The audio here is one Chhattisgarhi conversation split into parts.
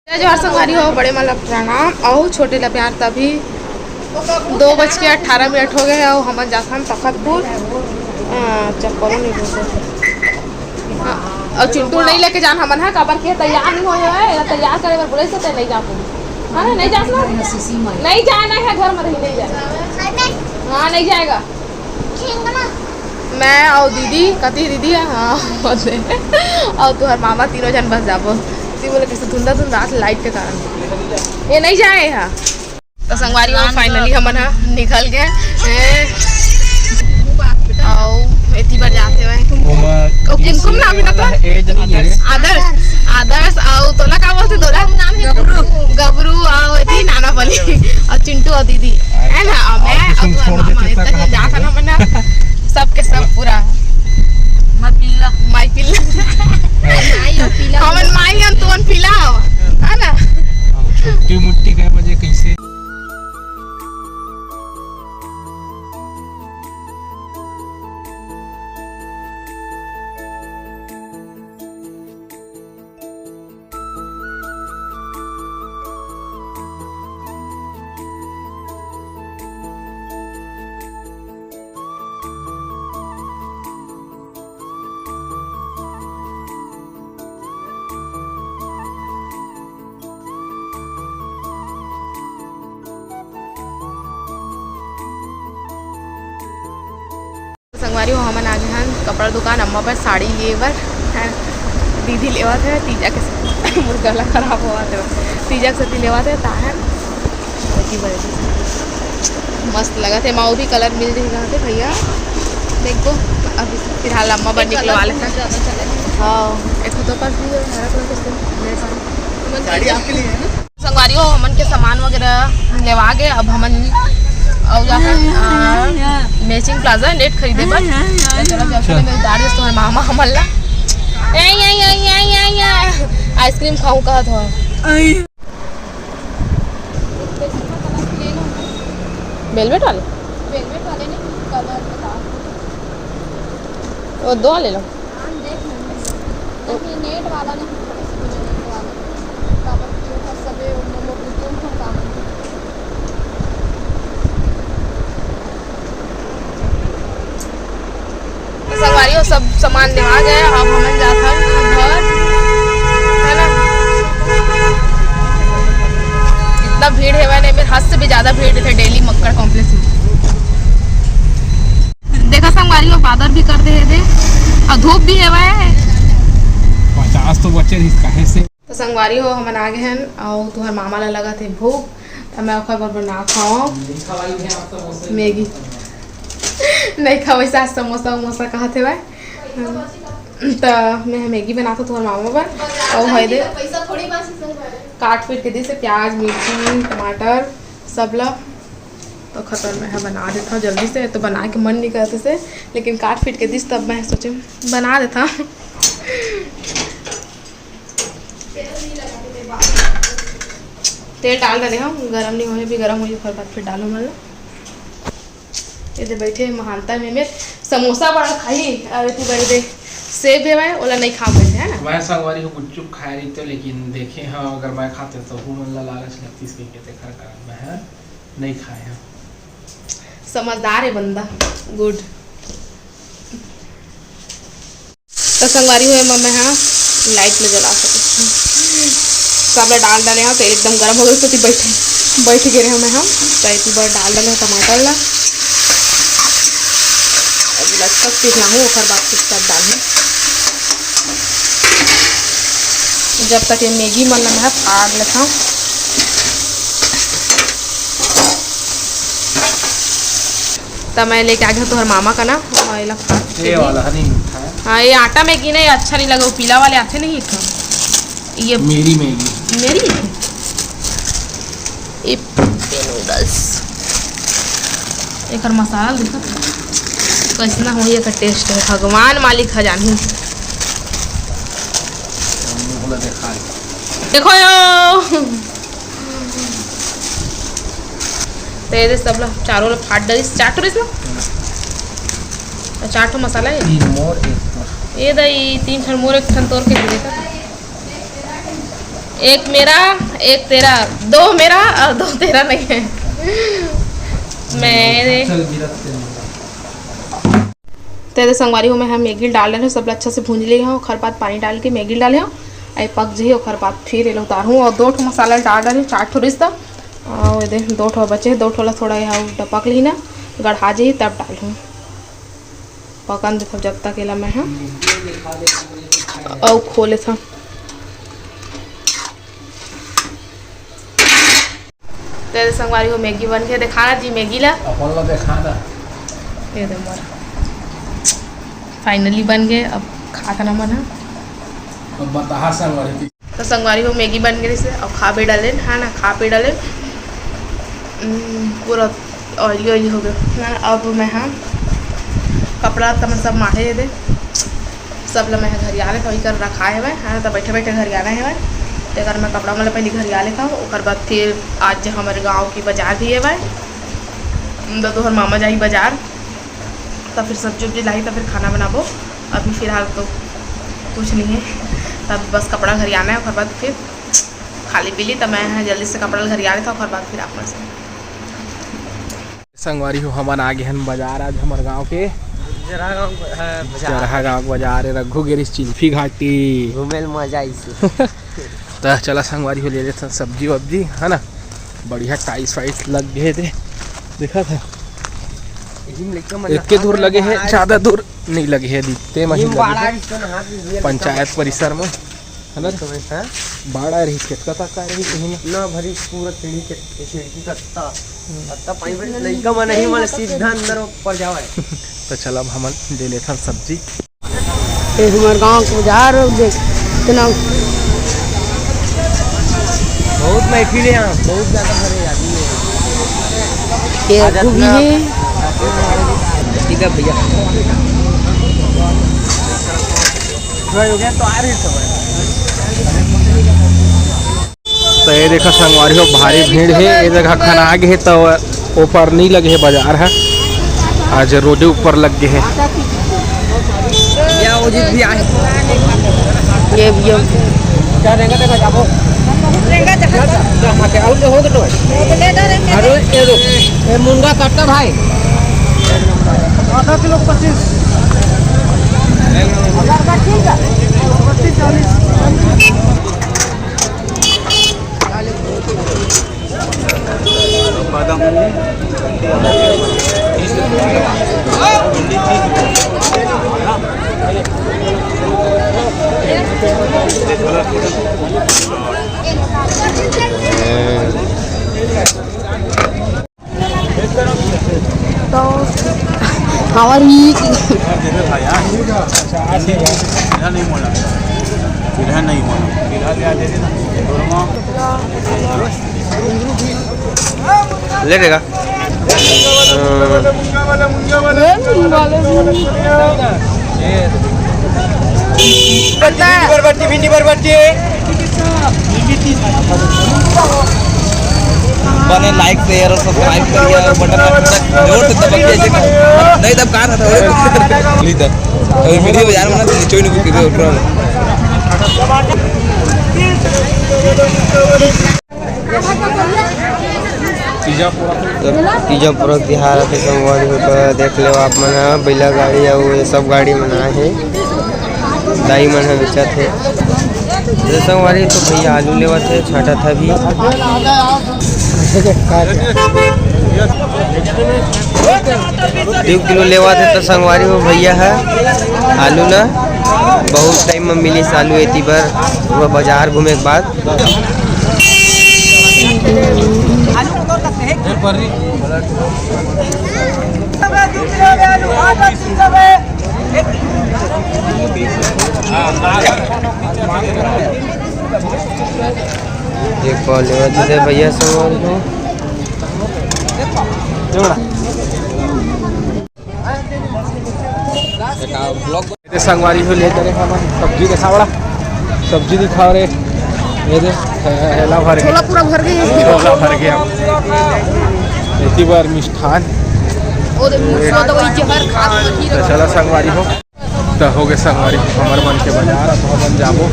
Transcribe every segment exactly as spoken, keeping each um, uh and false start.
जय जोहार संगवारी हो, बड़े मन ला प्रणाम अउ छोटे ला प्यार। तभी दो बज के अठारह मिनट हो गए हे अउ हमन जाथन तखतपुर। अ, चप्पलो नहीं ढूंढे। हाँ, अउ चिंटू नहीं लेके जान हमन ह, काबर के तैयार नहीं होए हे, एला तैयार करे बर बोले से ते नहीं जा पाही। हाँ, नहीं जा सकत? नहीं जाना है, घर में रही, नहीं जाना। हाँ, नहीं जाएगा। मैं अउ दीदी, कति दीदी है? हाँ, अउ तुहर मामा तीनों जन बस जाबो। ती बोले, "कैसे धुंधा धुंधा रात लाइट के कारण ये नहीं जाए हा।" तो संगवारी हो, finally हमन ह निकल गए। ए, अउ एती बर जाते हुए ओमा ओ किनकुम नाम है ना तो? Age नहीं है। आदर्श, आदर्श अउ तोला का बोलते तोला? गबरू। गबरू अउ एती नाना बली अउ चिंटू अउ दीदी, है ना? अउ मैं अउ तुहर मामा, इतना जन जात हन हमन ना, सबके सब पूरा। माई पिल्ला। माई पिल्ला। हमन माई हम तुमन पिला हो, है ना? छुट्टी मुट्टी के वजह कैसे संगवारी हो, हमन आ गे हन कपड़ा दुकान अम्मा बर साड़ी लिए बर। दीदी लेवत हे तीजा के सेती, मोर गला खराब होवत हे, तीजा के सेती लेवत हे, ताहन ओती बर। मस्त लगत हे, माऊ भी colour मिल जाही कहत हे भैया। देखो, अभी फिलहाल अम्मा बर निकलवा लेथन। हाँ, एक तो पास भी है, हरा colour के साड़ी आपके लिए है ना? संगवारी हो, हमन के सामान वगैरह लेवा गे। अब हमन अउ जाकर, आ, matching plaza net खरीदे बर। तो चलो, जब से मैं उतार दिस तुम्हारे मामा हमन ला। ए, या, या, या, या, या। Ice cream खाऊं कहत हो। Velvet वाले? Velvet वाले नहीं, colour बता। वो दो ले लो। हाँ, देख लेंगे। नहीं, net वाला नहीं, इसको net वाला। काबर कि ओकर सबे मोमो बुतुम हो काबर। संगवारी हो, सब सामान लेवा गए, अब हमन जात हन घर, है ना? इतना भीड़ हेवय ना, मेरे हद से भी ज्यादा भीड़ रहिथे daily मक्कड़ complex में। देखा संगवारी हो, बादर भी कर दे हे दे, अउ धूप भी हेवय। पचास तो बचे रहिस, काहे से? तो संगवारी हो, हमन आ गे हन, अउ तुहर मामा ला लगत हे भूख, त मैं ओखर बर बनात हवं मैगी। नहीं खवइस आज समोसा उमोसा कहत हेवय, त मैं मैगी बनात हवं तुहर मामा बर। अउ होय दे, काट पीट के दिस हे प्याज, मिर्ची, टमाटर सब ला। तो खतर मैं ह बना देथव जल्दी से, तो बनाए के मन नहीं करत हे, लेकिन काट पीट के दिस, तब मैं सोचे बना देथव। तेल डाल डाले हव, गरम नहीं होय, अभी गरम होही, ओकर बाद फिर डालो मन ला। ये दे बैठे महानता में, में समोसा बड़ा खाही, अउ एती बड़ी दे सेब हेवय, ओला नहीं खा पाए, है ना? मैं संगवारी हो गुपचुप खाए रहितेंव, लेकिन देखे हव, अगर मैं खाते तो हूँ मन ला लालच लगतीस कहिके, तेखर कारण मैं ह नहीं खाए हव। समझदार हे बंदा, good। तो संगवारी हो, एमा मैं ह light ल जला सकत हूँ। सब ल डाल डाले हव, तेल एकदम गरम हो गे, तो बैठ, बैठ गे रहे मैं ह। तो एती बर डाल डाले हव टमाटर ला। अब लचका पीस लाहूँ, ओकर बाद फिर सब डालहूँ। जब तक ये मैगी मन ल मैं ह फाड़ लेथव। त मैं लेके आ गया तुहर मामा का ना, हाँ, ये ला खा। ये वाला हनी मीठा है। हाँ, ये आटा मैगी ना, ये अच्छा नहीं लगा, वो पीला वाले आते नहीं एक ठो। ये मेरी मैगी। मेरी? Ippi noodles। एकर मसाला देखो, कैसना हो, एकर taste है, भगवान मालिक ह जानही। मुंह ला देखा। देखो यो। तो ये दे सब ला, चारों ला फाट डालिस, चार ठो रहिस ना? तो चार ठो मसाला है। तीन मोर, एक तोर। ये दे, ये तीन ठन मोर, एक ठन तोर के दे देता। एक मेरा, एक तेरा, दो मेरा और दो तेरा नहीं है। मेरे चल गिरत के अंदर। तेरे संगवारी हो, मैं ह मैगी ल डाल डाले हूँ, सब ल अच्छा से भूंज ले हूँ, ओखर बाद पानी डाल के मैगी ल डाले हूँ। आई पक जही, ओखर बाद फिर एला उतारहूँ और दो ठो मसाला डाल डाले हूँ, चार ठो रिश्ता। और ये दे, दो ठो बचे, दो ठो ला थोड़ा यहाँ डपक लेही ना, गढ़ा जही, तब डालहूँ। पकन देथव जब तक एला मैं ह। अउ खो लेथव। तेरे संगवारी हो, मैगी बन के दिखाना जी, मैगी ला। अपन ला दिखाना। ये दे मोर। Finally बन गए, अब खाता ना मन ह। अब बताहा संगवारी। तो संगवारी हो, मैगी बन गई से, अब खा भी डाले, है ना, खा भी डाले। हम्म, पूरा ऑयली ऑयली हो गया, है ना। अब मैं, हाँ, कपड़ा तमन सब माढ़े दे, सब ला मैं घरिया ले, तो कर रखा है, है ना, तो बैठे बैठे घरियाना है। तो अगर मैं कपड़ा मन ला पहले घरिया लेता हूँ, ओकर बाद फिर आज हमारे गाँव की बाजार भी है भाई, तो तोहर मामा जाही बाजार, तो फिर सब्जी उब्जी लाही, तो फिर खाना बनाबो। अभी फिलहाल तो कुछ नहीं है, तब बस कपड़ा घरियाना है, ओकर बाद फिर खाली पीली, तो मैं ह जल्दी से कपड़ा घरिया लेता हूँ, ओकर बाद फिर आप मन से। संगवारी हो, हमन आ गे हन बाजार आज हमर गांव के। जरहा गांव, हाँ, बाजार। जरहा गांव के बाजार है, रघु गिरीश चिल्फी घाटी। घूमे ल मजा आइस। त चला संगवारी हो, ले लेथन सब्जी वब्जी, है ना। बढ़िया टाइल्स वाइल्स लग गए थे, देखा था। इही में लइका मन एके दूर लगे है, ज्यादा दूर नहीं लगे है, दिखते में ही लगे है। पंचायत परिसर में। है ना रे? तो वैसा बाड़ा रही, खेत का तक का रही कहीं ना। ना भरी पूरा खिड़की के, खिड़की का अत्ता, अत्ता पानी भरी, लइका मन ही मन सीधा अंदर ऊपर जावे। तो चल, अब हमन ले लेथन सब्जी। ये हमारे गांव के बाजार हो, देख, इतना बहुत महफिल है यहाँ, बहुत ज्यादा भरे आदमी है। ये आजा खूब ना। ये ठीक है भैया। तो ये देखा संगवारी हो, भारी भीड़ है। ये जगह खन आगे है तो ऊपर नहीं लगे है बाजार है, आज रोडे ऊपर लग गए है। या वो जीत भी आए। ये भैया। क्या रहेगा तेरा जाबो? रहेगा जहाँ पर। जहाँ के आउट हो तो। अरे ये दो। ये मुनगा काटता भाई। आधा किलो पच्चीस। पच्चीस चालीस। तो हमारी सीधा नहीं मोड़ना, सीधा नहीं मोड़ना, सीधा ले आ जाए ना। ले लेगा। बरबट्टी, भिंडी बरबट्टी। बने like, share और subscribe करिए और बटन जोर से दबाइए, जैसे नहीं दबका रहा था। लीजिए, अभी वीडियो बजा रहा हूँ ना, तो नीचे ही नहीं कुछ उठ रहा हूँ। तीजा पुरख तिहार आथे संगवारी हो, तो देख लेव आप मन ह, बैला गाड़ी अउ ये सब गाड़ी मन आए हे, दाई मन ह बेचत हे। जैसे संगवारी तो भैया आलू लेवत हे, छाटत हे अभी। दू किलो लेवत हे तो संगवारी हो भैया ह आलू ल बहुत टाइम म मिलिस आलू एती बर, वो बाजार घूमे के बाद। एक पाव लेवा दे दे भैया सामान को। ये संगवारी हो ले करे हमन सब्जी दिखावड़ा, सब्जी दिखाओ रे। ये दे, हेला भर गया। झोला पूरा भर गया। झोला भर गया। इसी बार मिष्ठान। ओ दे, मुसवा तो वही जहर खा के तो चला संगवारी हो। त हो गे संगवारी, हमर मन के बाजार, अब हमन जाबो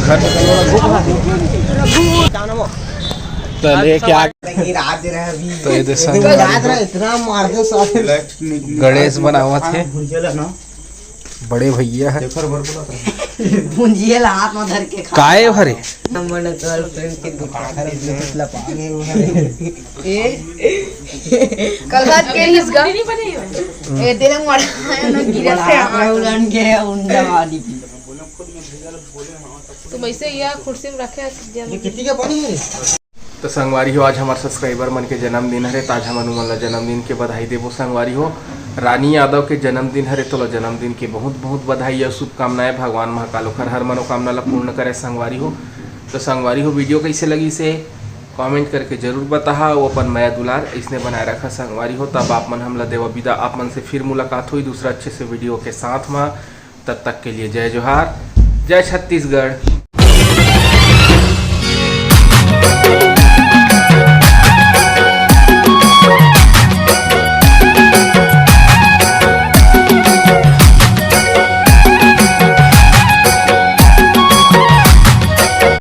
घर। तो लेके आ। तो ये दे संगवारी हो, इतना मार दे सारे। गणेश बनावत हे। बड़े भैया हे। भुंजिया ला हाथ में धर के खा। काय हरे? हमन गर्लफ्रेंड के दुकान से कुछ लपा गए हो। ए, कल रात के रिस गा। ए, तेरे मड़ा है ना, गिरत है। उड़न के उंडा वाली। तुम ऐसे ही या कुर्सी में रखे। कितनी का पानी है? तो संगवारी हो, आज हमार सब्सक्राइबर मन के जन्मदिन हरे, त आज हमन उमन ला जन्मदिन के बधाई देबो। संगवारी हो, रानी यादव के जन्मदिन हरे, तोला जन्मदिन के बहुत बहुत बधाई अउ शुभकामनाएं। भगवान महाकाल ओखर हर मनोकामना ला पूर्ण करे। संगवारी हो, तो संगवारी हो, वीडियो कैसे लगी से कमेंट करके जरूर बताहा। वो अपन मया दुलार इसने बनाए रखा। संगवारी हो, तब आप मन हमला देवा विदा। आप मन से फिर मुलाकात हुई दूसरा अच्छे से वीडियो के साथ में। तब तक के लिए जय जोहार, जय छत्तीसगढ़।